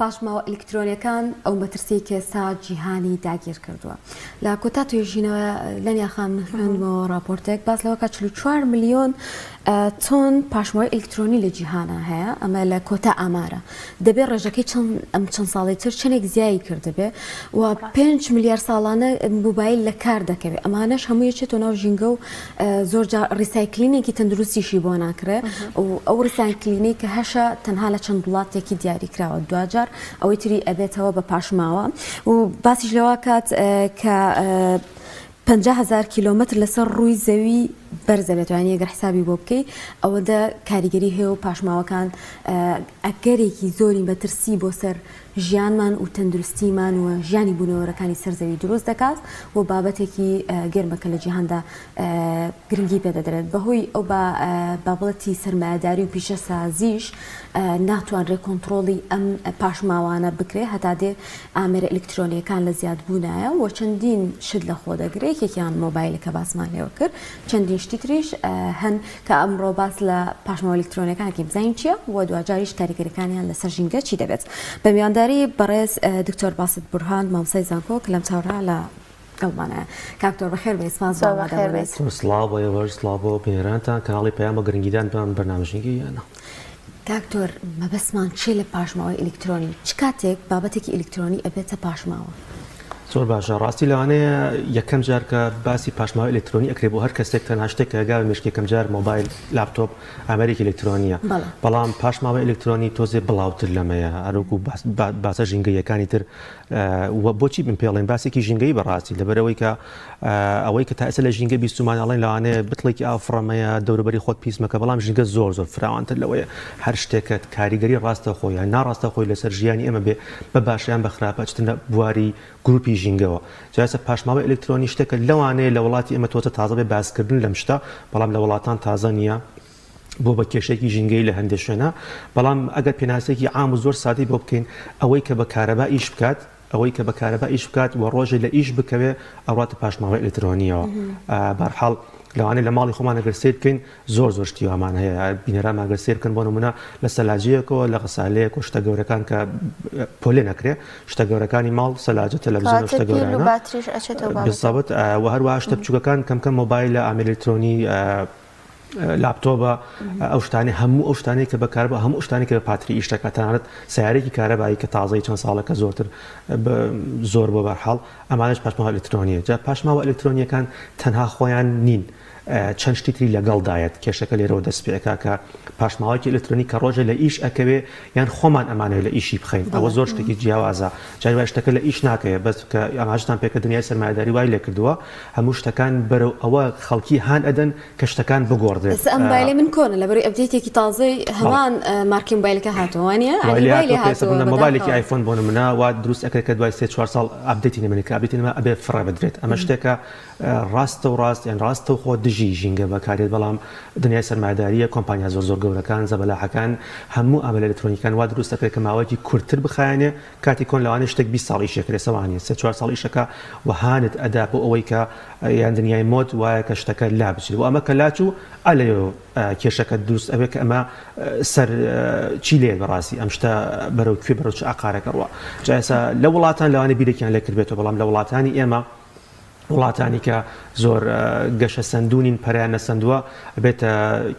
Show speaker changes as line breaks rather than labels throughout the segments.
پاشماوە ئەلیکترۆنیەکان ئەو مەترسیەی کە ئێستا جیهانی داگیر کردووە. لە کۆتا توێژینەوە لەنیا خان من خوێندمەوە راپۆرتێک باس لەوە کە 44 ملیۆن تۆن پاشماوەی ئەلیکترۆنی لە جیهانە هەیە ئەمە لە کۆتا ئامارە دەبێ ڕێژەکەی چەند ئەم چەند ساڵی تر چەندێک زیایی کردبێ و 5 ملیار ساڵانە موبایل لە کار دەکەوێت ئەمانەش هەموو یەچێتەوە ناو ژینگە و زۆر جار recycling ێکی تەندروستیشی بۆ ناکرێ و ئەو recycling ەی کە هەشە تەنها لە چەند وڵاتێکی دیاری کراوە دواجار ئەوەی تری ئەبێتەوە بە پاشماوە و باسیش لەوە کات کە 50 هزار کیلۆمەتر لەسەر ڕووی زەوی بەرزە بێت یانی ئەگەر حسابی بۆ بکەی ئەوەندە کاریگەری هەیە و پاشماوەکان ئەگەرێکی زۆری مەترسی بۆ سەر ژیانمان و تەندروستیمان و ژیانی بوونەوەرەکانی سەر زەوی دروست دەکات و بابەتێکی گەرمە کە لە جیهاندا گرنگی پێدەدرێت بەهۆی ئەو بابەتی سەرمایەداری و پیشەسازیش ناتوانرێت کۆنتڕۆڵی ئەم پاشماوانە بکرێت هەتا دێ ئامێرە ئەلیکترۆنیەکان لە زیادبوونایە و چەندین شت لە خۆ دەگرێت یەکێکیان مۆبایلە کە باسمان لێوە کرد چەندین شتی تریش هەن کە ئەمڕۆ باس لە پاشماوە ئەلیکترۆنیەکان ئەکەین بزانین چییە و دواجاریش کاریگەریەکانیان لەسەر ژینگە چی دەبێت بە میوانداری بەڕێز دکتۆر باست بورهان مامۆستای زانکۆ کە لەم چاورا لە گەڵمانایە کاک دکتۆر بەخێر بێی سپاس بۆ ئامادەبوونت.
سڵاو بۆ ئێوەش سڵاو بۆ بینەرانتان کەناڵی پەیام بۆ گرنگیدان بەم بەرنامە ژینگەییانە.
کاک دکتۆر مەبەستمان چیە لە پاشماوەی ئەلیکترۆنی؟ چ کاتێک بابەتێکی ئەلیکترۆنی ئەبێتە پاشماوە؟
زۆر باشە ڕاستی لەوانەیە یەکەم جار کە باسی پاشماوەی ئەلکترۆنی ئەکرێ بۆ هەر کەسێک تەنها شتێک کە گاوە مێشکی یەکەم جار مۆبایل لاپتۆپ ئامێرێکی ئەلکترۆنیە بەڵام پاشماوەی ئەلکترۆنی تۆزێ بڵاوتر لەمەیە هەروەکو باسە ژینگەیەکانی تر و بۆچی بم پێڵێن باسێکی ژینگەی بەڕاستی لەبەرەوەی کە ئەوەی کە تا ئێستا لە ژینگە بیستومان ئەڵێن لەوانەیە بتڵێکی ئاو فڕەمەیە دەوروبەری خۆت پیس مەکە بەڵام ژینگە زۆر زۆر فراوانتر لەوەیە هەر شتێکت کاریگەری ڕاستەخۆ یان ناڕاستەخۆی لەسەر ژیانی ئێمە بێ بە باشە یان بە خراپە ئەچێتە بواری گروپی ژینگەوە جا ئێستا پاشماوەی ئەلکترۆنی شتێکە لەوانەیە لە وڵاتی ئێمە تۆزە تازە بێ باسکردن لەم شتە بەڵام لە وڵاتان تازە نییە بۆ بە کێشەیەکی ژینگەیی لە هەندێک شوێنە بەڵام ئەگەر پێناسەیەکی عام و زۆر سادەی بۆ بکەین ئەوەی کە بە کارەبا ئیش بکات ئەوەی کە بە کارەبا ئیش بکات و ڕۆژێ لە ئیش بکەوێ ئەڕواتە پاشماوەی ئەلکترۆنیەوە بەرحاڵ لەوانەیە لە ماڵی خۆمان ئەگەر سەیر بکەین زۆر زۆر شتی وامان هەیە بینەرانمان گەر سەیر بکەن بۆ نمونە لە سەلاجەیەکەوە لە غەسالەیەک و شتە گەورەکان کە پۆلێ نەکرێ شتە گەورەکانی ماڵ سەلاجە تەلەڤزیۆن و شتە گەورانە بالضبط و هەروەها شتە بچووکەکان کەم کەم مۆبایلە ئامێر ئەلکترۆنی لاپتۆپە ئەو شتانەی هەموو ئەو شتانەی کە بە کارەبا هەموو ئەو شتانەی کە بە پاتری ئیش دەکات تەنانەت سەیارەیەکی کارەبایی کە تازەی چەند ساڵێکە زۆرتر زۆر بۆ بەرحاڵ ئەمانەش پاشماوە ئەلکترۆنیە جا پاشماوە ئەلکترۆنیەکان تەنها خۆیان نین چەند شتی تری لەگەڵدایەت کێشەکە لێرەوە دەست پێ ئەکا کە پاشماوەیەکی ئەلکترۆنی کە ڕۆژێ لە ئیش ئەکەوێ یان خۆمان ئەمانەوێ لە ئیشی بخەین ئەوە زۆر شتێکی جیاوازە جاری وایە شتەکە لە ئیش ناکەوێ بەس کە ئاماژەتان پێ کرد دنیای سەرمایەداری وای لێ کردووە هەموو شتەکان بەرەو ئەوە خەڵکی هان ئەدەن کە شتەکان بگۆڕدرێت.
ئێستا ئەم مۆبایلەی من کۆنە لەبەرئەوەی update ێکی تازەی هەمان مارکەی مۆبایلەکە هاتووە وانیە؟
وای لێ هاتووە کە ئێستا بۆ مۆبایلێکی ئایفۆن بۆ نمونە وا دروست ئەکرێت کە دوای سێ چوار ساڵ update ی نەمێنێت کە update ی نەما ئەبێ فڕێ بدرێت ئەمە شتێکە ڕاستە و ڕاست یان ڕاستەوخۆ دژی ژینگە بەکاردێت بەڵام دنیای سەرمایەدارییە کۆمپانیا زۆر زۆر گەورەکان زەبەلاحەکان هەموو ئامێرە ئەلکترۆنیکان وا دروست ئەکرێت کە ماوەیەکی کورتتر بخایەنێ کاتی کۆن لەوانەیە شتێک 20 ساڵ ئیشێ کرێ سەوا نیە سێ چوار ساڵ ئیشەکە و هانت ئەدا بۆ ئەوەی کە یان دنیای مۆد وایە کە شتەکە لا بچێت و ئەمە کە لاچوو ئا لەوێ کێشەکە دروست ئەبێ کە ئەمە سەر چی لێت بەڕاستی ئەم شتە بەرەو کوێ بەرەو چ ئاقارەکە ڕوا جا ئێستا لە وڵاتان لەوانەیە بیرێکیان لێ کردبێتەوە بەڵام لە وڵاتانی ئێمە وڵاتانی کە زۆر گەشەسەندوو نین پەرەیان نەسەندووە ئەبێتە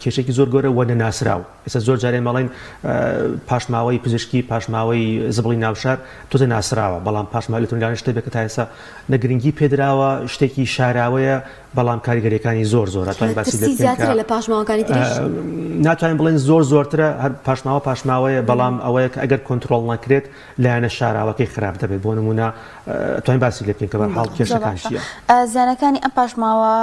کێشێکی زۆر گەورە و نەناسراو ئێستا زۆر جارێ مەڵێن پاشماوەی پزیشکی پاشماوەی زبڵی ناوشار تۆزێ ناسراوە بەڵام پاشماوە ئەلکترۆنیانە شتێک بێت کە تا ئێستا نە گرنگی پێدراوە شتێکی شاراوەیە بەڵام کاریگەریەکانی زۆر زۆرە توانین باسی لێ
بکەین زیاترە لە پاشماوەکانی تریش
ناتوانین بڵێن زۆر زۆرترە هەر پاشماوە پاشماوەیە بەڵام ئەوەیە کە ئەگەر کۆنترۆڵ نەکرێت لایەنە شاراوەکەی خراپ دەبێت بۆ نمونە توانین باسی لێ بکەین کە بەرحاڵ کێشەکان چییە؟
زیانەکانی ئەم پاشماوە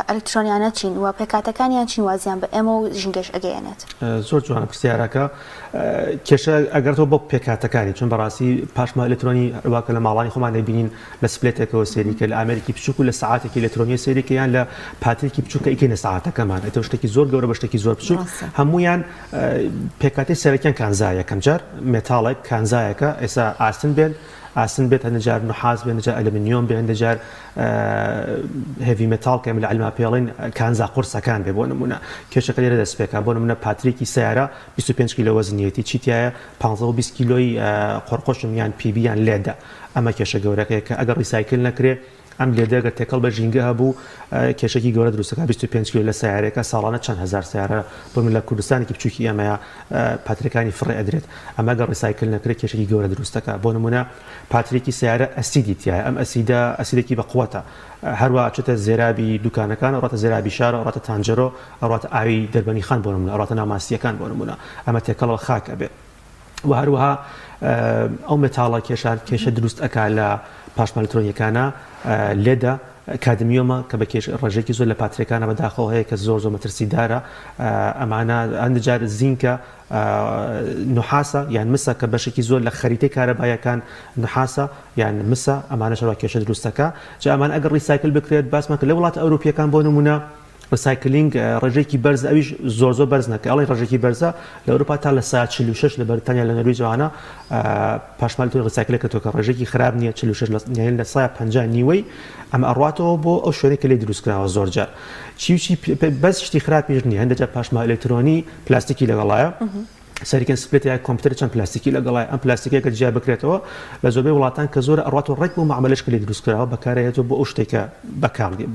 ئەلکترۆنیانە چین و پێکهاتەکانیان چین وا زیان بە ئێمە و ژینگەش ئەگەیەنێت؟
زۆر جوانە پرسیارەکە. کێشە ئەگەڕێتەوە بۆ پێکهاتەکانی چون بەڕاستی پاشماوە ئەلکترۆنی وا کە لە ماڵانی خۆمان دەبینین لە سپلێتێکەوە سەیری کە لە ئامێرێکی بچووک و لە سەعاتێکی ئەلکترۆنیە سەیری کە یان هەمویان لە پاتریکی بچووکە ئیکەینە سەعاتەکەمان ئەتۆ شتێکی زۆر گەورە بە شتێکی زۆر بچووک هەمویان پێکاتی سەرەکیان کانزا یەکەم جار مێتاڵێک کانزایەکە ئێستا ئاسن بێن ئاسن بێت هەندە جار نحاس بێت هەندە جار ئەلمنیۆم بێ هەندە جار heavy metal کە ئێمە لە عیلما پێڵین کانزا قورسەکان بێ بۆ نمونە کێشەکە لێرە دەست پێکا بۆ نمونە پاتریکی سیارە 25 کیلۆ وەزنیەتی چی تایە 15 و 20 کیلۆی قۆرقۆشم یان PB یان lead ە ئەمە کێشە گەورەکەیە کە ئەگەر recycle نەکرێ ئەم lead ە گەر تێکەڵ بە ژینگە هەبوو کێشەکی گەورە دروست دەکات 25 کیلۆ لە سەیارەیەکە ساڵانە چەند هەزار سەیارە بۆ من لە کوردستانێکی بچووکی ئێمەیە پاتریەکانی فڕێ ئەدرێت ئەمە گەر recycle نەکرێت کێشەکی گەورە دروست دەکات بۆ نمونە پاتریەکی سەیارە ئەسیدی تایە ئەم ئەسیدە ئەسیدێکی بە قوتە هەروە چێتە زێرابی دوکانەکان ڕاتە زێرابی شارە ڕاتە تانجەرۆ ئەڕاتە ئاوی دەربەنی خان بۆ نمونە ئەڕاتە ناو ماسیەکان بۆ نمونە ئەمە تێکەڵەوە خاک ئەبێ و هەروەها ئەو مێتاڵە کێشان کێشە دروست ئەکا لە پاشماوە ئەلکترۆنیەکانە lead ە کادمیۆمە کە بە کێش ڕێژێکی زۆر لە پاتریەکانە بەداخەوە هەیە کە زۆر زۆر مەترسیدارە ئەمانە هەندێک جار زینکە نوحاسە یان مسە کە بەشێکی زۆر لە خەریتەی کارەبایەکان نوحاسە یان مسە ئەمانە شەوا کێشە دروستەکە جا ئەمان ئەگەر recycle بکرێت باسمان کە لە وڵاتە ئەوروپیەکان بۆ نمونە recycling ڕێژەیەکی بەرز ئەویش زۆر زۆر بەرز نەکە ئەڵێ ڕێژەکی بەرزە لە ئەوروپا تا لە سا 46 لە بەریتانیا لە نەرویج ئەوانە پاشماوەی تۆی recycle کردووە کە ڕێژەکی خراپ نییە 46 لە لە سا 50 نیوەی ئەمە ئەڕاتەوە بۆ ئەو شوێنێک کە لێ دروست کراوە زۆر جار چی و چی بەس شتی خراپیش نییە هەندێک جار پاشماوە ئەلکترۆنی پلاستیکی لەگەڵایە سەریکەن split یا کۆمپیوتەر چەند پلاستیکی لەگەڵای ئەم پلاستیکە کە جیا بکرێتەوە لە زۆربەی وڵاتان کە زۆرە ئەڕات و ڕێک بۆ مەعمەلەش کە لێ دروست کراوە بەکارهێتەوە بۆ ئەو شتێک کە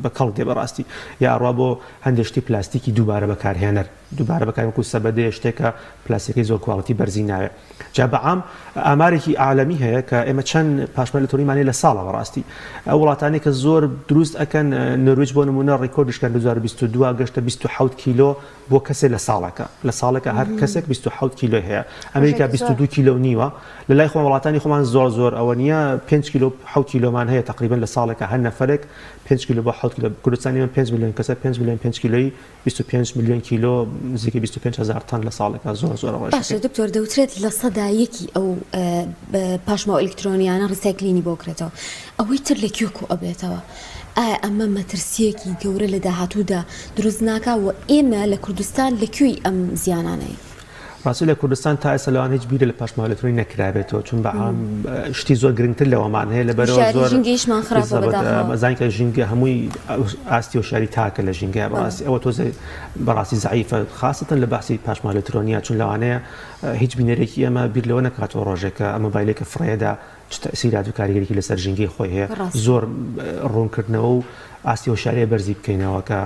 بەکەڵک دێ بەڕاستی یا ئەڕوا بۆ هەندێک شتی پلاستیکی دووبارە بەکارهێنەر دووبارە بەکار وەکو سەبەدەیە شتێکە پلاستیکی زۆر quality بەرزی ناوێ جا بەعام ئامارێکی عالەمی هەیە کە ئێمە چەند پاشماوە ئەلکترۆنیمان هەیە لە ساڵە بەڕاستی ئەو وڵاتانی کە زۆر دروست ئەکەن نەرویج بۆ نمونە ڕیکۆردیش کە 2022 گەشتە 27 کیلۆ بۆ کەسێ لە ساڵێکا لە ساڵێکا هەر کەسێک 27 کیلۆی هەیە ئەمریکا 22 کیلۆ و نیوە لە لای خۆمان وڵاتانی خۆمان زۆر زۆر ئەوە نییە 5 کیلۆ 7 کیلۆمان هەیە تقریبا لە ساڵێکا هەر نەفرێک 5 کیلۆ بۆ 7 کیلۆ کوردستانی من 5 میلیۆن کەسە 5 میلیۆن 5 کیلۆی 25 میلیۆن کیلۆ نزیکەی 25 هەزار تەن لە ساڵێکا زۆر زۆر ڕێژەکەی.
باشە دکتۆر دەوترێت 1% ئەو پاشماوە ئەلیکترۆنیانە recycling ی بۆ کرێتەوە ئەوەی تر لە کوێ کۆ ئەبێتەوە؟ ئایا ئەمە مەترسییەکی گەورە لە داهاتوودا دروست ناکا و ئێمە لە کوردستان لە کوێی ئەم زیانانەین؟
ڕاستی لە کوردستان تا ئێستا لەوان هیچ بیرە لە پاشماوە ئەلکترۆنی نەکرابێتەوە چون بە عام شتی زۆر گرنگتر لەوەمان هەیە لەبەرەوە زۆر
ژینگەیشمان خراپە بەداخەوە.
ئەزانین کە ژینگە هەمووی ئاستی هۆشیاری تاکە لە ژینگەیە بەڕاستی ئەوە تۆزێ بەڕاستی زەعیفە خاسەتەن لە بەحسی پاشماوە ئەلکترۆنیە چون لەوانەیە هیچ بینەرێکی ئێمە بیر لەوە نەکاتەوە ڕۆژێک کە ئەم مۆبایلێکە فڕێدا چ تەئسیرات و کاریگەریی لەسەر ژینگەی خۆی هەیە زۆر ڕوونکردنەوە و ئاستی هۆشیاریە بەرزی بکەینەوە کە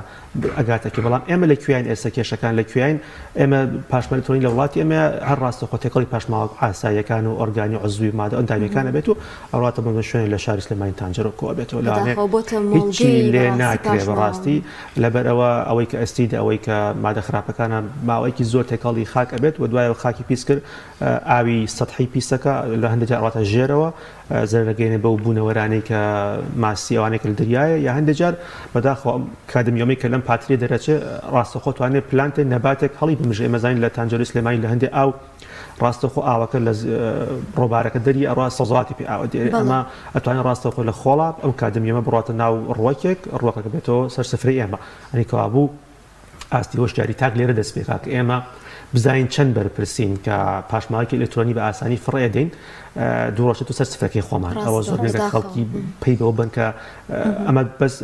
ئەگاتە کوێ بەڵام ئێمە لە کوێین ئێستا کێشەکان لە کوێین ئێمە پاشماوە ئەلکترۆنی لە وڵاتی ئێمە هەر ڕاستەوخۆ تێکەڵی پاشماوە ئاساییەکان و ئۆرگانی عزوی مادە ئەندامیەکان ئەبێت و ئەڕاتە بۆ شوێن لە شاری سلێمانی تانجەرۆ کۆ ئەبێتەوە لەوانەیە هیچی لێ ناکرێ بەڕاستی لەبەرئەوە ئەوەی کە ئەسید ئەوەی کە مادە خراپەکانە ماوەیەکی زۆر تێکەڵی خاک ئەبێت و دوایەوە خاکی پیس کرد ئاوی سەتحی پیسەکە لە هەندێک جار ئەڕاتە ژێرەوە زەرەر ئەگەیەنێ بەو بوونەوەرانەی کە ماسی ئەوانەی کە لە دەریایە یا هەندێک جار بەداخەوە ئەم کادمیۆمەی کە لەم پاتریە دەرەچێ ڕاستەخۆ توانێ plant ێ نەباتێک هەڵی بمژێ ئێمە زانین لە تانجەرۆی سلێمانی لە هەندێک ئاو ڕاستەخۆ ئاوەکە لە ڕۆبارەکە دەری ئەڕا سەوزەواتی پێ ئاوە دێرێ ئەمە ئەتوانێت ڕاستەخۆ لە خۆڵا ئەم کادمیۆمە بڕاتە ناو ڕوەکێک ڕوەکەکە بێتەوە سەر سفرەی ئێمە ئەنی کەوابوو ئاستی هۆشیاری تاک لێرە دەست پێکا کە ئێمە بزانین چەند بەرپرسین کە پاشماوەیەکی ئەلکترۆنی بە ئاسانی فڕێ دەین دوو ڕۆژێت و سەر سفرەکەی خۆمان ئەوە زۆر گرنگە خەڵکی پەی بەوە بن کە ئەمە بەس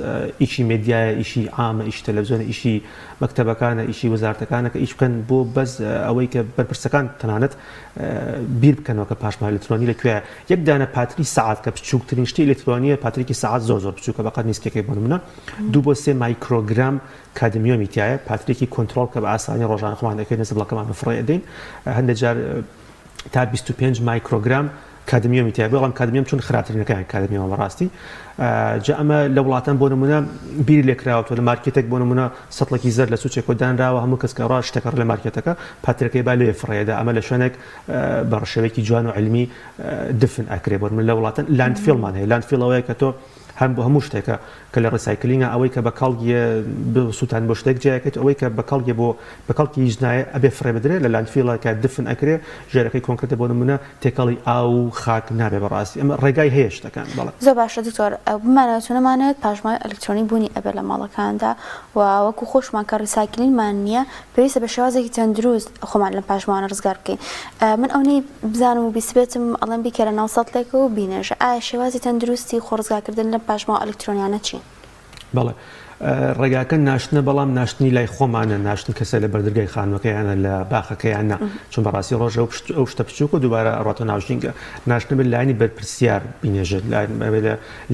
ئیشی مێدیایە ئیشی عامە ئیشی تەلەڤزیۆنە ئیشی مەکتەبەکانە ئیشی وەزارەتەکانە کە ئیش بکەن بۆ بەس ئەوەی کە بەرپرسەکان تەنانەت بیر بکەنەوە کە پاشماوە ئەلکترۆنی لە کوێیە یەک دانە پاتری سەعات کە بچووکترین شتی ئەلکترۆنیە پاتریکی سەعات زۆر زۆر بچووکە بەقەد نیسکەکەی بۆ نمونە دوو بۆ سێ مایکرۆگرام کادمیۆمی تیایە پاتریکی کۆنترۆڵ کە بە ئاسانی ڕۆژانە خۆمان دەکەینە زبڵەکەمان بە فڕێ ئەدەین هەندێک جار تا 25 مایکرۆگرام کادمیۆمی تیا بەڵام کادمیۆم چون خراپترینەکان کادمیۆمە بەڕاستی جا ئەمە لە وڵاتان بۆ نمونە بیری لێکراوەتەوە لە مارکێتێک بۆ نمونە سەتڵێکی زەرد لە سوچێک دانراوە هەموو کەس کە ڕا شتەکە لە مارکێتەکە پاترەکەی با لێ فڕێدا ئەمە لە شوێنێک بە ڕشێوەیەکی جوان و علمی دفن ئەکرێ بۆ من لە وڵاتان landfill مان هەیە landfill ئەوەیە کە تۆ هەم بۆ هەموو شتێکە کە لە recycling ە ئەوەی کە بە کەڵکیە سووتان بۆ شتێک جیاکەیت ئەوەی کە بە کەڵکیە بۆ بە کەڵکی هیچ نایە ئەبێ فڕێ بدرێ لە landfill ە کە دفن ئەکرێ ژێرەکەی کۆنکرێتە بۆ نمونە تێکەڵی ئاو و خاک نابێ بەڕاستی ئەمە ڕێگای هەیە شتەکان بەڵێ.
زۆر باشە دکتۆر بمانەوێت و نەمانەوێت پاشماوەی ئەلکترۆنی بوونی ئەبێت لە ماڵەکاندا و وەکو خۆشمان کە recycling مان نییە پێویستە بە شێوازێکی تەندروست خۆمان لەم پاشماوانە ڕزگار بکەین من ئەونەی بزانم و بیستبێتم ئەڵێن بیکەرە ناو سەتڵێکەوە و بینێژە ئایا شێوازی تەندروستی خۆ ڕزگارکردن لەم پاشماوە ئەلکترۆنیانە چین؟
بەڵێ ڕێگاکە ناشتنە بەڵام ناشتنی لای خۆمانە ناشتن کەسە لە بەردەرگای خانوەکەیانە لە باخەکەیان نا چون بەڕاستی ڕۆژە ئەو شتە بچووک و دووبارە ئەڕاتە ناو ژینگە ناشتنە بێت لایەنی بەرپرسیار بینێژێت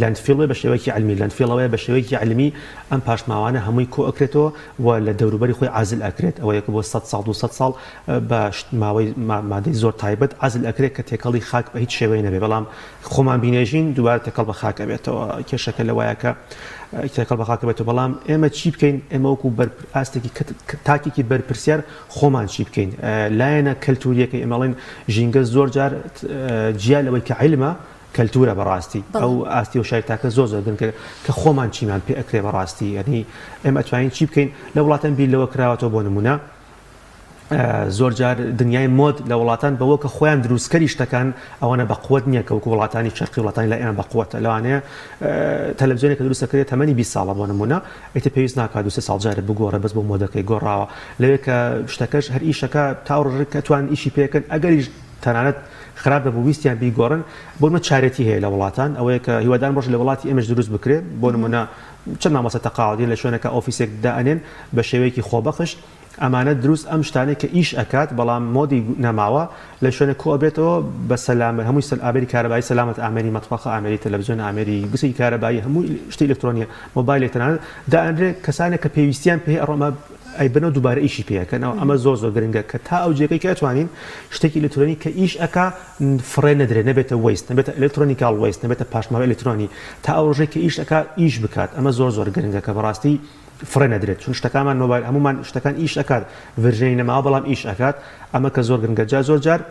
landfill بە شێوەیەکی عەلمی landfill ەوەیە بە شێوەیەکی عەلمی ئەم پاشماوانە هەمووی کۆ ئەکرێتەوە و لە دەوروبەری خۆی عەزل ئەکرێت ئەوە یەکە بۆ 100 ساڵ 200 ساڵ بە ماوەی مادەی زۆر تایبەت عەزل ئەکرێت کە تێکەڵی خاک بە هیچ شێوەیە نەبێ بەڵام خۆمان بینێژین دووبارە تێکەڵ بە خاک ئەبێتەوە کێشەکە لەوایە کە تێکەڵ بە خاک ئەبێتەوە بەڵام ئێمە چی بکەین ئێمە وەکو ئاستێکی تاکێکی بەرپرسیار خۆمان چی بکەین لایەنە کەلتوریەکەی ئێمە ئەڵێن ژینگە زۆر جار جیا لەوەی کە عیلمە کەلتورە بەڕاستی ئەو ئاستی و شای تاکە زۆر زۆر گرنگە کە خۆمان چیمان پێ ئەکرێ بەڕاستی یعنی ئێمە ئەتوانین چی بکەین لە وڵاتان بیر لەوە کراوەتەوە بۆ نمونە زۆر جار دنیای مۆد لە وڵاتان بەوە کە خۆیان دروستکەری شتەکان ئەوانە بە قوت نییە کە وەکو وڵاتانی شەرقی وڵاتانی لای ئێمە بە قوتە لەوانەیە تەلەڤزیۆنێک کە دروست دەکرێت تەمەنی 20 ساڵە بۆ نمونە ئیتر پێویست ناکات دوو سێ ساڵ جارێ بگۆڕێ بەس بۆ مۆدەکەی گۆڕاوە لەوێ کە شتەکەش هەر ئیشەکە تا ئەو ڕۆژەی کە توان ئیشی پێکەن ئەگەریش تەنانەت خراپ دەبوو ویستیان بیگۆڕن بۆ نمونە charity هەیە لە وڵاتان ئەوەیە کە هیوادارم ڕۆژ لە وڵاتی ئێمەش دروست بکرێ بۆ نمونە چەند مامۆستا تەقاعدین لە شوێنەکە ئۆفیسێک دائەنێن بە شێوەیەکی خۆبەخش ئەمانە دروست ئەم شتانەی کە ئیش ئەکات بەڵام مۆدی نەماوە لە شوێنێک کۆ ئەبێتەوە بە سەلامەت هەمووی سەل ئامێری کارەبایی سەلامەت ئامێری مەتبەخە ئامێری تەلەفزیۆن ئامێری گسکی کارەبایی هەموو شتی ئەلکترۆنیە مۆبایلێک تەنانەت دائەنرێ کەسانێک کە پێویستیان پێ ئەڕۆمە ئەیبەنەوە دووبارە ئیشی پێ ئەکەنەوە ئەمە زۆر زۆر گرنگە کە تا ئەو جێگەی کە ئەتوانین شتێکی ئەلکترۆنی کە ئیش ئەکا فڕێ نەدرێ نەبێتە waste نەبێتە electronical waste نەبێتە پاشماوەی ئەلکترۆنی تا ئەو ڕۆژەی کە ئیش ئەکا ئیش بکات ئەمە زۆر زۆر گرنگە کە بەڕاستی فڕێ نەدرێت چون شتەکانمان مۆبایل هەموومان شتەکان ئیش ئەکات version ی نەماوە بەڵام ئیش ئەکات ئەمە کە زۆر گرنگە جا زۆر جار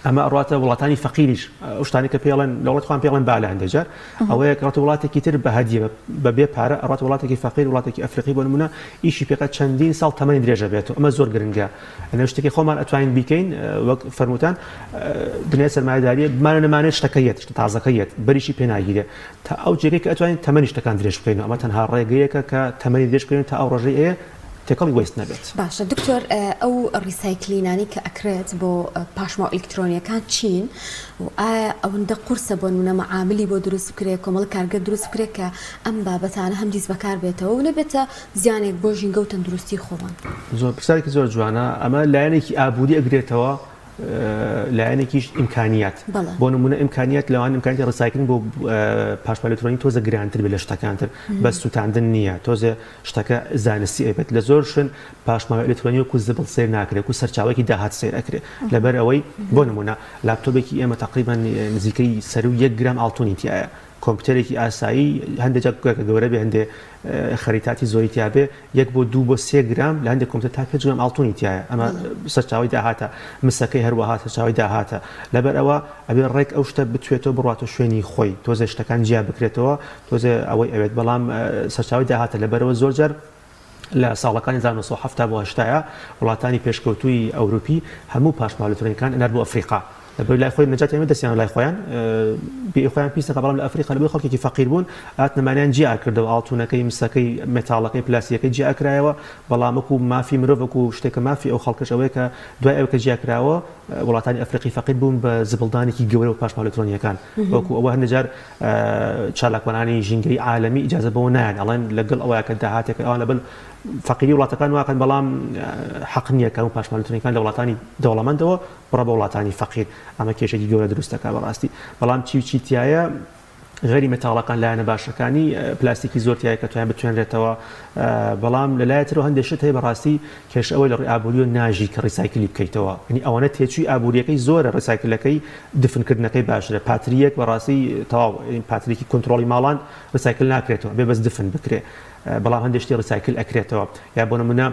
ئەمە ئەڕاتە وڵاتانی فەقیریش ئەو شتانی کە پێڵێن لە وڵات خۆیان پێڵێن بالە هەندێک جار ئەوەیە کە ڕاتە وڵاتێکی تر بە هەدیە بە بێ پارە ئەڕاتە وڵاتێکی فەقیر وڵاتێکی ئەفریقی بۆ نمونە ئیشی پێکات چەندین ساڵ تەمەنی درێژە بێت ئەمە زۆر گرنگە ئەنە شتێکی خۆمان ئەتوانین بیکەین وەک فەرموتان دنیای سەرمایەداریە بمانە نەمانێت شتەکە یەت شتە تازەکە یەت بەریشی پێناگیرێ تا ئەو جێگەی کە ئەتوانین تەمەنی شتەکان درێژ بکەینەوە، ئەمە تەنها ڕێگەیەکە کە تەمەنی درێژ بکەینەوە تا ئەو ڕۆژەی ئێ تێکەڵی waste نەبێت.
باشە دکتۆر ئەو recycling انەی کە ئەکرێت بۆ پاشماوە ئەلیکترۆنیەکان چین و ئایا ئەوەندە قورسە بۆ نمونە مەعاملی بۆ دروست بکرێت کۆمەڵە کارگە دروست بکرێت کە ئەم بابەتانە هەمدیس بەکار بێتەوە و نەبێتە زیانێک بۆ ژینگە و تەندروستی خۆمان؟
زۆر پرسیارێکی زۆر جوانە ئەمە لایەنێکی ئابووری ئەگرێتەوە لایەنێکیش ئیمکانیات بۆ نمونە ئیمکانیات لەوان ئیمکانیاتی recycling بۆ پاشماوە ئەلیکترۆنی تۆزە گرانتر بێت لە شتەکانتر بەس سووتاندن نییە تۆزێ شتەکە زانستی ئەبێت لە زۆر شوێن پاشماوە ئەلیکترۆنی وەکو زبڵ سەیر ناکرێت وەکو سەرچاوەیەکی داهات سەیر ئەکرێت لەبەر ئەوەی بۆ نمونە لاپتۆپێکی ئێمە تقریبا نزیکەی سەروو یەک گرام ئاڵتونی تایە کۆمپیوتەرێکی ئاسایی هەندێک جار کە گەورە بێ هەندێ خەریتاتی زۆری تیا بێ یەک بۆ دوو بۆ سێ گرام لە هەندێک کۆمپیوتەر تا پێنج گرام ئاڵتونی تایە ئەمە سەرچاوەی داهاتە مسەکەی هەروەها سەرچاوەی داهاتە لەبەر ئەوە ئەبێ ڕێک ئەو شتە بتوێتەوە بڕاتە شوێنی خۆی تۆزێ شتەکان جیا بکرێتەوە تۆزێ ئەوەی ئەوێت بەڵام سەرچاوەی داهاتە لەبەرەوە زۆر جار لە ساڵەکانی 1970 بۆ 80 وڵاتانی پێشکەوتووی ئەوروپی هەموو پاشماوە ئەلیکترۆنیەکان ئەنارد بۆ ئەفریقا لەبەر لای خۆی نەجاتی ئەمە دەستیان لای خۆیان بێ خۆیان پیس نەکا بەڵام لە ئەفریقا لەبەر خەڵکێکی فەقیر بوون ئاتنەمانیان جیا کردەوە ئاڵتونەکەی مسەکەی مێتاڵەکەی پلاستیکەکەی جیا کرایەوە بەڵام وەکو مافی مرۆڤ وەکو شتێکە مافی ئەو خەڵکەش ئەوەیە کە دوای ئەوە کە جیا کراوە وڵاتانی ئەفریقی فەقیر بوون بە زبڵدانێکی گەورە و پاشماوە ئەلیکترۆنیەکان وەکو ئەوە هەندێک جار چالاکوانانی ژینگەی عالەمی ئیجازە بەوە نایەن ئەڵێن لەگەڵ ئەوەیە کە داهاتێک ئەوان لەبەر فەقیری وڵاتەکان واکەن بەڵام حەق نییە کە هەموو پاشماوە ئەلیکترۆنیەکان لە وڵاتانی دەوڵەمەندەوە بڕە بە وڵاتانی فەقیر ئەمە کێشێکی گەورە دروست دەکات بەڕاستی بەڵام چی و چی تایە غەری مێتاڵەکان لایەنە باشەکانی پلاستیکی زۆر تایە کە تویان بتوێنرێتەوە بەڵام لە لایەک ترەوە هەندێک شت هەیە بەڕاستی کێش ئەوەی لە ڕووی ئابووریەوە ناژی کە recycle ی بکەیتەوە یعنی ئەوەنە تێچووی ئابووریەکەی زۆرە recycle ەکەی دفنکردنەکەی باشترە پاتریەک بەڕاستی تەواو پاتریکی کۆنترۆڵی ماڵان recycle ناکرێتەوە بێ بەس دفن بکرێ. بەڵام هەندێک شتی recycle ئەکرێتەوە یا بۆ نمونە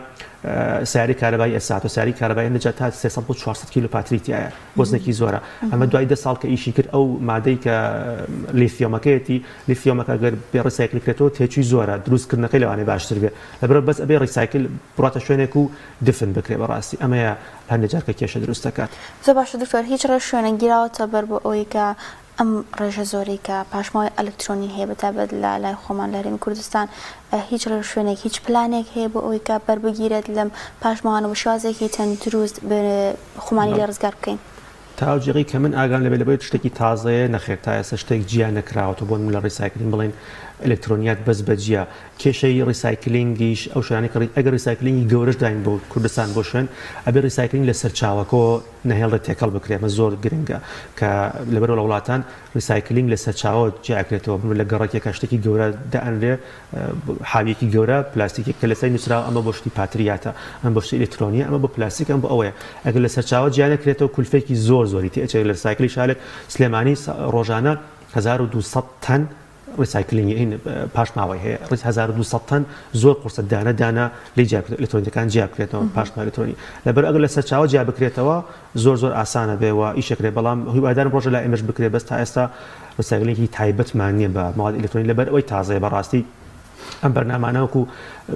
سیارەی کارەبایی ئێستا تۆ سیارەی کارەبایی هەندێک جار تا 300 بۆ 400 کیلۆ پاتری تیایە وەزنێکی زۆرە ئەمە دوای 10 ساڵ کە ئیشی کرد ئەو مادەی کە لیثیۆمەکەیەتی لیثیۆمەکە گەر بێ recycle کرێتەوە تێچووی زۆرە دروستکردنەکەی لەوانەیە باشتر بێ لەبەرئەوە بەس ئەبێ recycle بڕاتە شوێنێک و دفن بکرێ بەڕاستی ئەمەیە هەندێک جار کە کێشە دروست دەکات.
زۆر باشە دکتۆر هیچ ڕێوشوێنێک گیراوەتە بەر بۆ ئەوەی کە ئەم ڕێژە زۆرەی کە پاشماوەی ئەلکترۆنی هەیە بەتایبەت لە لای خۆمان لە هەرێمی کوردستان هیچ ڕێوشوێنێک هیچ پلانێک هەیە بۆ ئەوەی کە بەربگیرێت لەم پاشماوانە بە شێوازێکی تەندروست خۆمانی لێ ڕزگار بکەین؟
تا ئەو جێگەی کە من ئاگام لێبێ لەبەر شتێکی تازەیە نەخێر تا ئێستا شتێک جیا نەکراوەتەوە بۆ نمونە لە recycling بڵێن ئەلکترۆنیات بەس بە جیا کێشەی recycling یش ئەو شوێنانەی کە ئەگەر recycling ی گەورەش داین بۆ کوردستان بۆ شوێن ئەبێ recycling لە سەرچاوەکەوە نەهێڵرێت تێکەڵ بکرێت ئەمە زۆر گرنگە کە لەبەرەوە لە وڵاتان recycling لە سەرچاوە جیا ئەکرێتەوە بمر لە گەڕەکێکە شتێکی گەورە دائەنرێ حاویەکی گەورە پلاستیکێک کە لەسەری نووسراوە ئەمە بۆ شتی پاتریاتە ئەم بۆ شتی ئەلکترۆنیە ئەمە بۆ پلاستیک ئەم بۆ ئەوەیە ئەگەر لە سەرچاوە جیا نەکرێتەوە کولفێکی زۆر زۆری تێ ئەچێت لە recycle ی شارێک سلێمانی ڕۆژانە 1200 تەن recycling ی پاشماوەی هەیە ڕیز 1200 تەن زۆر قورسە دانە دانە لێ جیا بکرێت ئەلکترۆنیەکان جیا بکرێتەوە پاشماوە ئەلکترۆنی لەبەر ئەگەر لە سەرچاوە جیا بکرێتەوە زۆر زۆر ئاسانە بێ و ئیشەکرێ بەڵام هیوادارم ڕۆژە لای ئێمەش بکرێ بەس تا ئێستا recycling ی تایبەتمان نییە بە مواد ئەلکترۆنی لەبەر ئەوەی تازەیە بەڕاستی ئەم بەرنامانە وەکو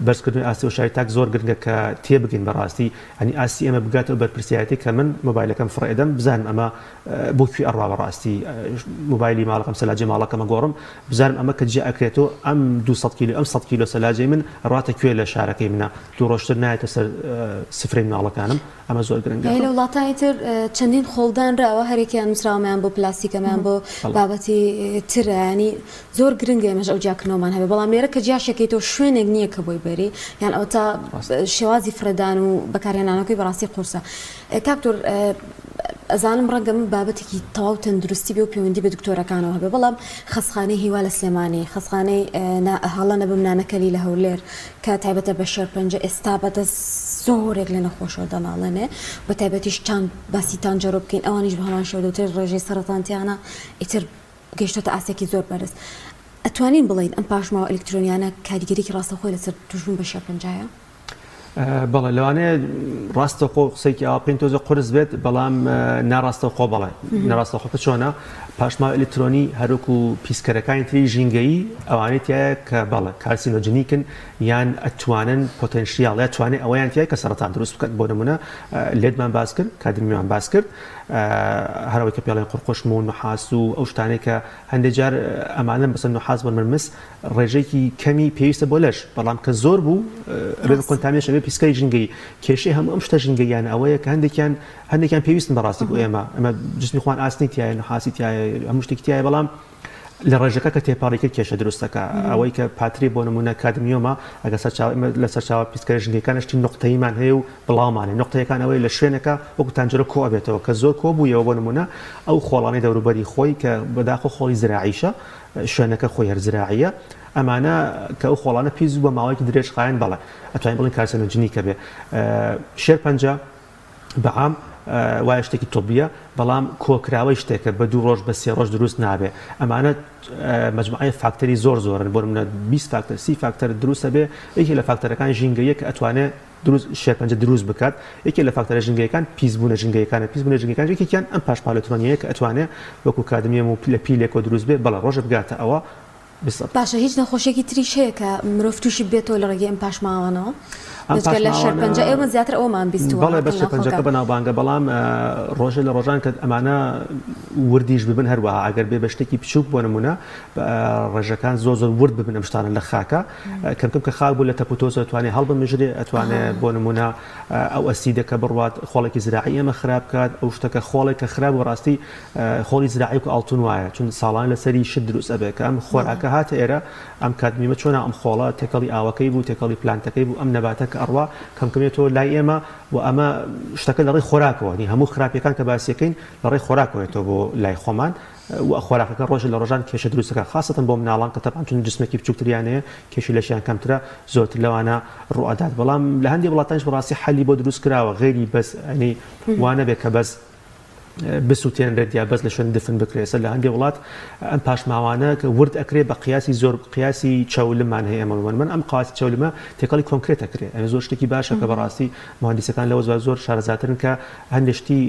بەرزکردنەوەی ئاستی هۆشیاری تاک زۆر گرنگە کە تێبگەین بەڕاستی ئەنی ئاستی ئێمە بگاتە ئەو بەرپرسیارێتی کە من مۆبایلەکەم فڕێدەم بزانم ئەمە بۆ کوێ ئەڕوا بەڕاستی مۆبایلی ماڵەکەم سەلاجەی ماڵەکەم ئەگۆڕم بزانم ئەمە کە جیا ئەکرێتەوە ئەم 200 کیلۆ ئەم 100 کیلۆ سەلاجەی من ئەڕاتە کوێ لە شارەکەی منە دوو ڕۆژتر نایەتە سەر سفرەی مناڵەکانم ئەمە زۆر گرنگە.
لە وڵاتانی تر چەندین خۆڵ دانراوە هەرێکیان نووسراوە ئەمەیان بۆ پلاستیک ئەمەیان بۆ بابەتی ترە یانی زۆر گرنگە ئێمەش ئەو جیاکردنەوەمان هەبێ بەڵام لێرە کە جیاشەکەیتەوە شوێنێک نییە کە بۆی بەری یان ئەوەتا شێوازی فڕێدان و بەکارهێنانەکەی بەڕاستی قورسە کاک دکتۆر ئەزانم ڕەنگە من بابەتێکی تەواو تەندروستی بێ و پەیوەندی بە دکتۆرەکانەوە هەبێ بەڵام خەستخانەی هیوا لە سلێمانی خەستخانەی هەڵە نەبم نانەکەلی لە هەولێر کە تایبەتە بە شێرپەنجە ئێستا بەدەست زۆرێک لە نەخۆشەوە دەناڵێنێ بە تایبەتیش چاند باسی تانجەرۆ بکەین ئەوانیش بە هەمان شێوە دەوترێت ڕێژەی سەرەتانتیانە ئیتر گەیشتۆتە ئاستێکی زۆر بەرز ئەتوانین بڵێین ئەم پاشماوە ئەلکترۆنیانە کاریگەریی ڕاستەوخۆی لەسەر توشبوون بە شێرپەنجەیە؟
بەڵێ لەوانەیە ڕاستەوخۆ قسەیەکی ئاوا بکەین تۆزە قورس بێت بەڵام ناڕاستەوخۆ بەڵێ ناڕاستەوخۆکە چۆنە پاشماوە ئەلکترۆنی هەروەکو پیسکەرەکانی تری ژینگەیی ئەوانەی تایە کە بەڵێ carcinogenic ن یان ئەتوانن potential یا توانێ ئەوەیان تایە کە سەرەتان دروست بکەن بۆ نمونە lead مان باس کرد کادمیومان باس کرد هەرەوەی کە پێڵێن قورقوشم و نوحاس و ئەو شتانەی کە هەندێک جار ئەمانە بەسەر نوحاس بۆ مس ڕێژەیەکی کەمی پێویستە بۆ لەش، بەڵام کە زۆر بوو ئەبێ بە contamination، ئەبێ پیسکەری ژینگەیی. کێشەی هەموو ئەم شتە ژینگەییانە ئەوەیە کە هەندێکیان هەندێکیان پێویستن بەڕاستی بۆ ئێمە، ئێمە جسمی خۆمان ئاسنی تیایە، نوحاسی تیایە، هەموو شتێکی تیایە، بەڵام لە ڕێژەکە کە تێپەڕی کرد کێشە دروست دەکا. ئەوەی کە پاتری بۆ نموونە کادمیۆمە، ئەگەر سەرچاوە ئێمە لە سەرچاوە پیسکەرە ژینگەیەکان شتی نوقتەییمان هەیە و بڵاومان هەیە. نوقتەیەکان ئەوەیە لە شوێنێکە وەکوو تانجەرە کۆ ئەبێتەوە، کە زۆر کۆ بوویەوە بۆ نموونە ئەو خۆڵانەی دەوروبەری خۆی کە بەداخەوە خۆڵی زراعیشە، شوێنەکە خۆی هەر زراعیە ئەمانە کە ئەو خۆڵانە پیس بوو بە ماوەیەکی درێژخایەن بەڵێ ئەتوانین بڵێین carcinogenic ە بێ شێرپەنجە بەعام وایە شتێکی تۆبیە بەڵام کۆکراوەی شتێکە بە دوو ڕۆژ بە سێ ڕۆژ دروست نابێ ئەمانە مجموعەی فاکتەری زۆر زۆرن بۆ منە 20 فاکتەر 30 فاکتەر دروستە بێ یەکێ لە فاکتەرەکان ژینگەیە کە ئەتوانێ دروست شێرپەنجە دروست بکات، یەکێ لە فاکتەرە ژینگەیەکان پیسبوونە ژینگەیەکانە، پیسبوونە ژینگەکانیش یەکێکیان ئەم پاشماوە ئەلکترۆنیەیە کە ئەتوانێ وەکو کادمیەم و لە پیلێکەوە دروست بێ، بەڵێ ڕۆژێ بگاتە ئەوە بالضبط.
باشە هیچ نەخۆشیەکی تریش هەیە کە مرۆڤ تووشی ببێتەوە لە ڕێگەی ئەم پاشماوانەوە؟
ئەم
بێجگە لە
پاشماوانە
شێرپەنجە ئێمە زیاتر ئەوەمان بیستووە
بەڵێ
هاتن
بەس شێرپەنجەکە
ناوخۆکە.
بەناوبانگە بەڵام ڕۆژێ لە ڕۆژان کە ئەمانە وردیش ببن هەروەها ئەگەر بێ بە شتێکی بچووک بۆ نموونە ڕێژەکان زۆر زۆر ورد ببن ئەم شتانە لە خاکە کەم کەم کە خاک بوو لە تەپ و تۆز ئەتوانێ هەڵبمژرێ ئەتوانێ بۆ نمونە ئەو ئەسیدە کە بڕوات خۆڵێکی زراعی ئێمە خراپ بکات ئەو شتەکە خۆڵێک کە خراپ بوو ڕاستی خۆڵی زراعی و ئاڵتون وایە چون ساڵان لەسەری شت دروست ئەبێ کە ئەم خۆراکە هاتە ئێرە ئەم کادمیمە چۆنە ئەم خۆڵە تێکەڵی ئاوەکەی بوو تێکەڵی plant ەکەی بوو ئەم نەباتە کە ئەڕوا کەم کەمێتەوە لای ئێمە و ئەمە شتەکە لە ڕێی خۆراکەوە نی هەموو خراپیەکان کە باسیەکەین لە ڕێی خۆراکەوەێتەوە بۆ لای خۆمان و خۆراکەکە ڕۆژێ لە ڕۆژان کێشە دروست دەکات خاسەتەن بۆ مناڵان کە تەبعەن چون جسمێکی بچووکتریان هەیە کێشی لەشیان کەمترە زۆرتر لەوانە ڕوئەدات بەڵام لە هەندێک وڵاتانیش بەڕاستی حەلی بۆ دروست کراوە غەیری بەس ئەنی وانەبێ کە بەس بسوتێنرێت یا بەس لە شوێن دفن بکرێت. ئێستا لە هەندێک وڵات ئەم پاشماوانە کە ورد ئەکرێ بە قیاسی زۆر قیاسی چەولمان هەیە ئێمە من ئەم قاسی چەولمە تێکەڵی کۆنکرێت ئەکرێ. ئەمە زۆر شتێکی باشە کە بەڕاستی مهندسەکان لەوە زۆر زۆر شارەزاترن کە هەندێک شتی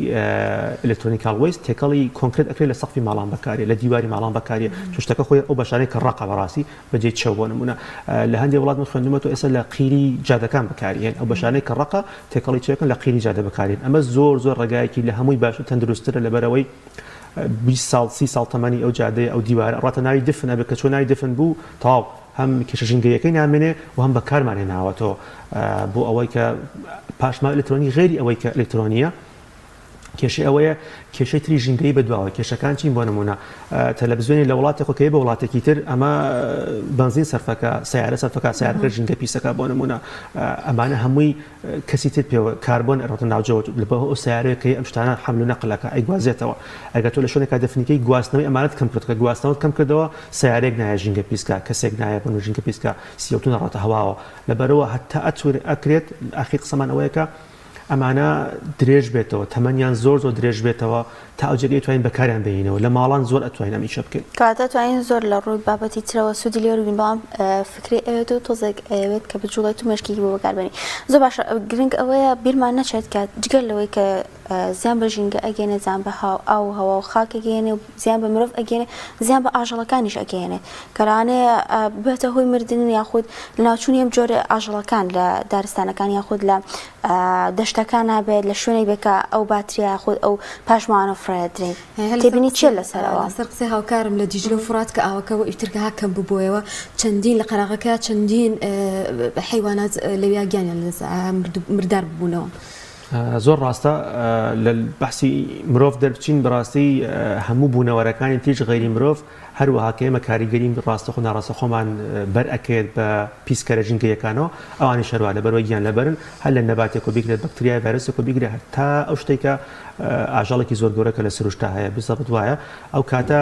electronical waste تێکەڵی کۆنکرێت ئەکرێت لە سەقفی ماڵان بەکارێ، لە دیواری ماڵان بەکارێ، چون شتەکە خۆی ئەو بەشانەی کە ڕەقە بەڕاستی بەجێی چەو. بۆ نمونە لە هەندێک وڵات من خوێندومەتەوە ئێستا لە قیری جادەکان بەکاریێن، ئەو بەشانەی کە ڕەقە تێکەڵی چێکن لە قیری جادە بەکارێن. ئەمە زۆر زۆر ڕێگایەکی لە هەمووی باش و تەندروستترە، لەبەرەوەی 20 ساڵ 30 ساڵ تەمەنی ئەو جادەیە ئەو دیوارە ڕاتە ناوی دفن ئەبێ، کە چۆن ناوی دفن بوو تەواو هەم کێشە ژینگەیەکەی نامێنێ و هەم بەکارمان هێناوەتەوە بۆ ئەوەی کە پاشماوە ئەلکترۆنی غەیری ئەوەی کە ئەلکترۆنیە کێشەی ئەوەیە کێشەی تری ژینگەیی بەدواوە. کێشەکان چین؟ بۆ نمونە تەلەڤزیۆنی لە وڵاتێک کە بە وڵاتێکی تر ئەمە بەنزین سەرفەکە، سیارە سەرفەکە، سیارەکە ژینگە پیسەکە. بۆ نمونە ئەمانە هەمووی کەسی تر پێوە کاربۆن ئەڕۆتە ناوجەوە لە ئەو سیارەیە کە ئەم شتانە حەمل و نەقلەکە ئەیگوازێتەوە. ئەگەر تۆ لە شوێنێکا دەفنیکەی گواستنەوەی ئەمانەت کەم کرد، کە گواستنەوەت کەم کردەوە سیارەیەک نایە ژینگە پیسکا، کەسێک نایە بۆ ژینگە پیسکا، CO2 نەڕاتە هەواوە. لەبەرەوە هەتا ئەکرێت ئاخیر قسەمان ئەوەیە کە ئەمانە درێژ بێتەوە، تەمەنیان زۆر زۆر درێژ بێتەوە تا ئەو جێگەی توانین بەکاریان بهێنەوە. لە ماڵان زۆر ئەتوانین ئەم ئیشە بکەین.
کەواتە توانین زۆر لە ڕووی بابەتی ترەوە سوودی لێ وەرگرین، بەڵام فکری ئەوێت و تۆزێک ئەوێت کە بجوڵێت و مێشکێکی بۆ بەکاربێنی. زۆر باشە، گرنگ ئەوەیە بیرمان نەچێت کە جگەر لەوەی کە زیان بە ژینگە ئەگەێنێ، زیان بە ئاو و هەوا و خاک ئەگەێنێ و زیان بە مرۆڤ ئەگەێنێ، زیان بە ئاژەڵەکانیش ئەگەێنێت کە لەوانەیە ببێتە هۆی مردن یاخود لەناوچوونی ئەم جۆرە ئاژەڵەکان لە دارستانەکان یاخود لە دەشتەکان نابێت لە شوێنێک بێت کە ئەو باتریا یاخود ئەو پاشماوانە فڕێدرێن. تێبینی چییە لەسەرەوە؟
لەسەر قسەی هاوکارم لە دیجلە و فڕات کە ئاوەکە وە ئیتر کە کەم ببوویەوە چەندین لە قەراغەکە چەندین حیوانات لەویا گیانیان لەدەست مردار ببوونەوە.
زۆر ڕاستە. لە بەحسی مرۆڤ دەربچین بەڕاستی هەموو بوونەوەرەکانی تریش غەیری مرۆڤ هەروەها کە ئێمە کاریگەری ڕاستەخۆ ناڕاستەخۆمان بەر ئەکەوێت بە پیسکەرە ژینگەیەکانەوە، ئەوانیش هەروە لەبەرەوەی گیان لەبەرن، هەر لە نەباتێک و بیگرێت بەکتریای ڤایرۆسێک و بیگرێت هەتا ئەو شتێک کە ئاژەڵێکی زۆر گەورە کە لە سروشتا هەیە بزەبت وایە. ئەو کاتە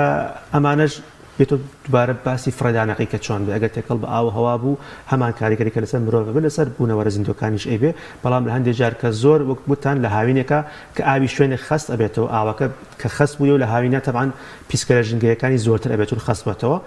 ئەمانەش بێتۆ دووبارە باسی فڕێدانەکەی کە چۆن بێ، ئەگەر تێکەڵ بە ئاو و هەوا بوو هەمان کاریگەری کە لەسەر مرۆڤ بێ لەسەر بوونەوەرە زیندووەکانیش ئەیبێ. بەڵام لە هەندێک جار کە زۆر وەک وتان لە هاوینێکا کە ئاوی شوێنێک خەست ئەبێتەوە، ئاوەکە کە خەست بوویەوە لە هاوینا تەبعەن پیسکەرە ژینگەیەکانی زۆرتر ئەبێت چون خەست بێتەوە.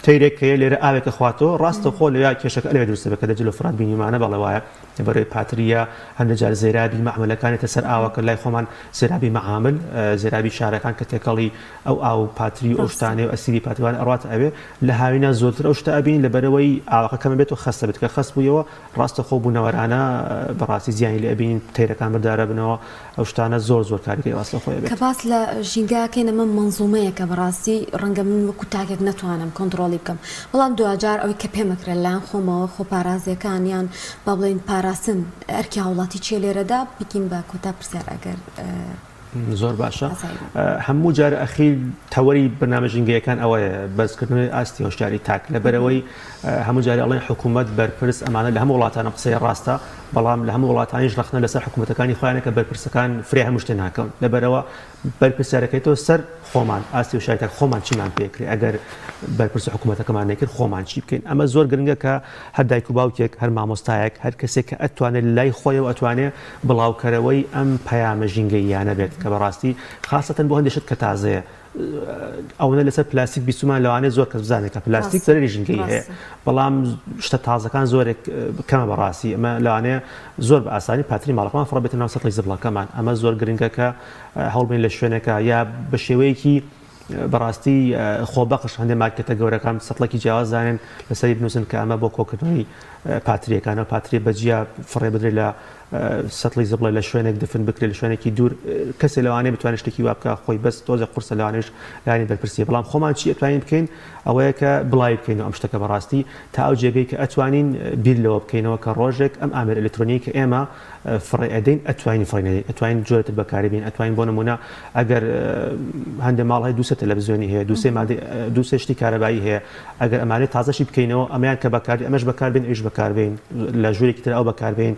تەیرێک کە لێرە ئاوێکە خواتەوە ڕاستەوخۆ لەویا کێشەکە لەوێ دروست دەبێت کە دەجل و فرات بینیمانە. بەڵێ وایە، لەبەرەوەی پاتریە هەندێک جار زێرابی مەعمەلەکانێتە سەر ئاوەکە، لای خۆمان زێرابی مەعامل زێرابی شارەکان کە تێکەڵی ئەو ئاو پاتری و ئەو شتانەی و ئەسیری پاتریوان ئەڕاتە ئەوێ. لە هاوینا زۆرتر ئەو شتە ئەبین لەبەرەوەی ئاوەکە کەمە بێت و خەستە بێت، کە خەست بوویەوە ڕاستەخۆ بوونەوەرانە بەڕاستی زیانی لێ ئەبینین، تەیرەکان مردارە بنەوە، ئەو شتانە زۆر زۆر کاریگەری ڕاستەخۆی ئەبێت.
کە باس لە ژینگە ئەکەین ئەمە مەنزومەیەکە بەڕاستی ڕەنگە من وەکو تاکێک نەتوانم کۆنتڕۆڵی بکەم، بەڵام دواجار ئەوەی کە پێمەکرێت لەلایەن خۆمەوە خۆپارازیەکان یان با بڵێین پاراستن ئەرکی هاوڵاتی چیە لێرەدا بیکەین بە کۆتا پرسیار ئەگەر
زۆر باشە. هەموو جار ئەخیر تەوەری بەرنامە ژینگەیەکان ئەوەیە بەرزکردنەوەی ئاستی هۆشیاری تاک، لەبەرەوەی هەموو جارێ ئەڵێن حکوومەت بەرپرس ئەمانە لە هەموو وڵاتانە قسەی ڕاستە، بەڵام لە هەموو وڵاتانیش ڕەخنە لەسەر حکوومەتەکانی خۆیانە کە بەرپرسەکان فرێ هەموو شتێ ناکەون. لەبەرەوە بەرپرسیارەکەیتەوە سەر خۆمان، ئاستی هۆشیاری تاک خۆمان چیمان پێکرێ، ئەگەر بەرپرس حکوومەتەکەمان نەکرد خۆمان چی بکەین. ئەمە زۆر گرنگە کە هەر دایک و باوکێک، هەر مامۆستایەک، هەر کەسێک کە ئەتوانێت لای خۆیەوە ئەتوانێ بڵاوکەرەوەی ئەم پەیامە ژینگەییانە بێت کە بەڕاستی خاسەتەن بۆ هەندێک شت کە تازەیە ئەوەنە لەسەر پلاستیک بیستومان، لەوانەیە زۆر کەس بزانێت کە پلاستیک زەرەری ژینگەیی هەیە، بەڵام شتە تازەکان زۆرێک کەمە بەڕاستی. ئەمە لەوانەیە زۆر بە ئاسانی پاتری ماڵەکەمان فڕە بێتە ناو سەتڵی زبڵەکەمان. ئەمە زۆر گرنگە کە هەوڵبین لە شوێنێکە یا بە شێوەیەکی بەڕاستی خۆبەخش هەندێک مارکێتە گەورەکان سەتڵێکی جیاواز دانێن لەسەری بنووسن کە ئەمە بۆ کۆکردنەوەی پاتریەکانە، پاتری بەجیا فڕێ بدرێت لە سەتڵی زبڵە لە شوێنێک دفن بکرێت لە شوێنێکی دوور. کەسێ لەوانەیە بتوانێت شتێکی وا بکە خۆی، بەس تۆزێ قورسە لەوانەیەش لایەنی بەرپرسیە. بەڵام خۆمان چی ئەتوانین بکەین ئەوەیە کە بڵاوی بکەینەوە ئەم شتەکە بەڕاستی تا ئەو جێگەی کە ئەتوانین بیر لەوە بکەینەوە کە ڕۆژێک ئەم ئامێر ئەلکترۆنیەی کە ئێمە فڕێ ئەدەین ئەتوانین فڕێ نەدەین، ئەتوانین جۆرتر بەکاری بین. ئەتوانین بۆ نمونە ئەگەر هەندێک ماڵ هەیە دوو سێ تەلەڤزیۆنی هەیە، دوو سێ مادەی دوو سێ شتی کارەبایی هەیە، ئەگەر ئەمانەی تازەشی بکەینەوە ئەمەیان کە بەکاری ئەمەش بەکاربێن ئەویش بەکاربێن، لە ژوورێکی تر ئەو بەکاربێن،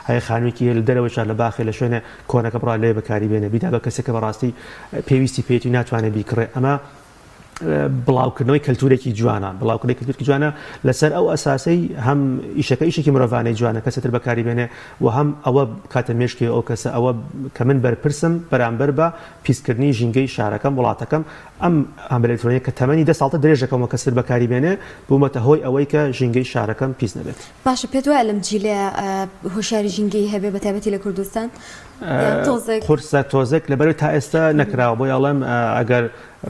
هەیە خانوویەکی هەیە لە دەرەوەی شار لە باخێ لە شوێنێ کۆنەکە بڕا لێ بەکاری بێنێ بیدا بە کەسێک کە بەڕاستی پێویستی پێیەتی و ناتوانێت بیکڕێ. ئەمە بڵاوکردنەوەی کەلتورێکی جوانە بڵاوکردنەوەی کەلتورێکی جوانە لەسەر ئەو ئەساسەی هەم ئیشەکە ئیشێکی مرۆڤانەی جوانە کەسێ تر بەکاری بێنێ و هەم ئەوە بکاتە مێشکی ئەو کەسە ئەوە کە من بەرپرسم بەرامبەر بە پیسکردنی ژینگەی شارەکەم وڵاتەکەم ئەم ئامێرە ئەلکترۆنیە کە تەمەنی دە ساڵتە درێژەکەم و کەستر بەکاری بێنێ بوومەتە هۆی ئەوەی کە ژینگەی شارەکەم پیس نەبێت.
باشە پێت وایە لەم جیلەیا هۆشیاری ژینگەیی هەبێ بەتایبەتی لە کوردستان یان تۆزێک؟
قورسە تۆزێک لەبەرئەوەی تا ئێستا نەکراوە بۆیە ئەڵێم ئەگەر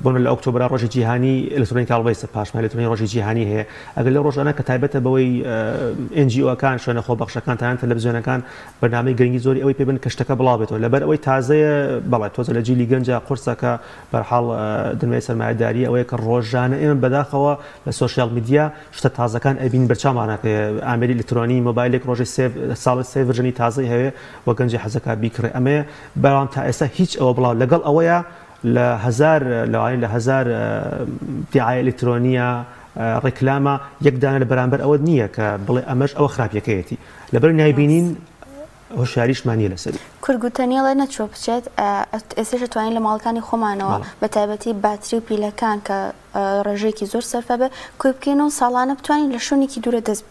بۆ لە ئۆکتۆبرا ڕۆژی جیهانی electronical waste پاشماوەی ئەلکترۆنی ڕۆژی جیهانی هەیە ئەگەر لەو ڕۆژانە کە تایبەتە بەوەی NGO ەکان شوێنە خۆبەخشەکان تەنانەت تەلەڤزیۆنەکان بەرنامەی گرنگی زۆری ئەوەی پێ بن کە شتەکە بڵاو بێتەوە لەبەر ئەوەی تازەیە بەڵێ تۆزە لە جیلی گەنجە قورسە کە بەرحاڵ دنیای سەرمایەداری ئەوەیە کە ڕۆژانە ئێمە بەداخەوە لە social media شتە تازەکان ئەبین بەرچاومان ئەکەوێ ئامێری ئەلکترۆنی مۆبایلێک ڕۆژێ سێ ساڵێ سێ version ی تازەی هەیە و گەنجی حەزەکا بیکڕێ ئەمەیە بەڵام تا ئێستا هیچ ئەوە بڵاو لەگەڵ ئەوەیە لە هەزار لەوانەیە لە هەزار دیعایە ئەلکترۆنیە ڕێکلامە یەک دانە لە بەرامبەر ئەوە نییە کە بڵێ ئەمەش ئەوە خراپیەکەیەتی لەبەر نایبینین هۆشیاریشمان نییە لەسەری.
کورد گوتەنی ئەڵێ نەچووە بچێت ئێستاش ئەتوانین لە ماڵەکانی خۆمانەوە بە تایبەتی باتری و پیلەکان کە ڕێژەیەکی زۆر سەرفە بێ کۆی بکەینەوە ساڵانە بتوانین لە شوێنێکی دوورە دەست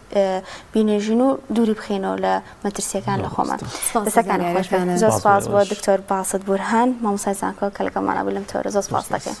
بینێژین و دووری بخەینەوە لە مەترسیەکان لە خۆمان. دەستەکانت خۆش بێت. زۆر سپاس بۆ دکتۆر باسط بورهان مامۆستای زانکۆ کە لەگەڵمانە بوو لەم تەوەرە زۆر سپاس دەکەین.